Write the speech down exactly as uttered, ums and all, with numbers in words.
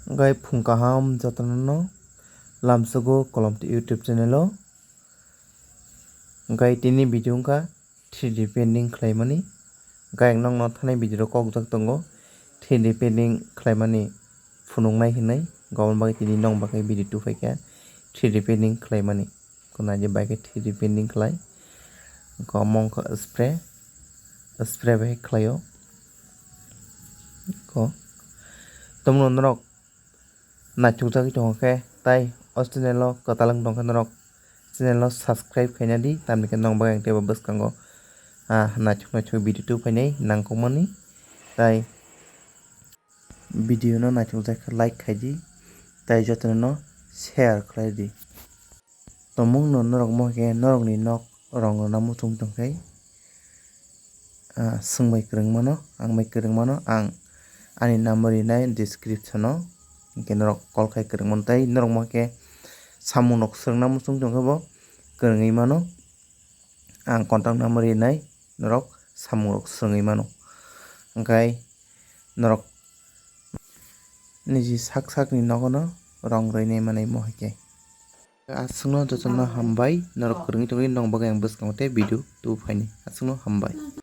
Gai phung kaham jotono no lamsogo Kolomti YouTube channel o. Gai tini video wngkha three D printing khlaimani. Gai ang nokno thanai video rok kokjak tongo three D printing khlaimani phunuknai hinwi. Gobon bagwi tini nokni bagwi video tubuphaikha three D printing khlaimani. Kunai je bai khe three D printing khlai. Ko omo wngkha spray, spray bai khlaio. Ko tomno norok naithokjagwi tongkha khe, tai o channel o kwtal wng tongkha norok channel o subscribe khaina di, tamni khe nokni bagwi ang teibo bwskango, ah, naithok naithok video tubuphainai nangkukmani. Tai video no naithokjak khe like khai di, tai jotono no share khlai di. Tomung no norok mohai khe norokni nok rong rwna muchung tongkhe, ah, swngbai kwrwng mano, ang bai kwrwng mano, ang ani number rinai description o, hinkhe norok call khai kwrwng mano. Tai norok mohai khe samung rok swrwngna muchung tongkhe bo kwrwngwi mano, ang contact number rinai norok samung rok swrwngwi mano. Hwnkhe norok niji sak sakni nogono rong rwinai manai mohai khe. Aswkno jotono hambai, norok kwrwngwi tongwi nokni bagwi ang bwskango tei video tubuphaini. Aswkno hambai.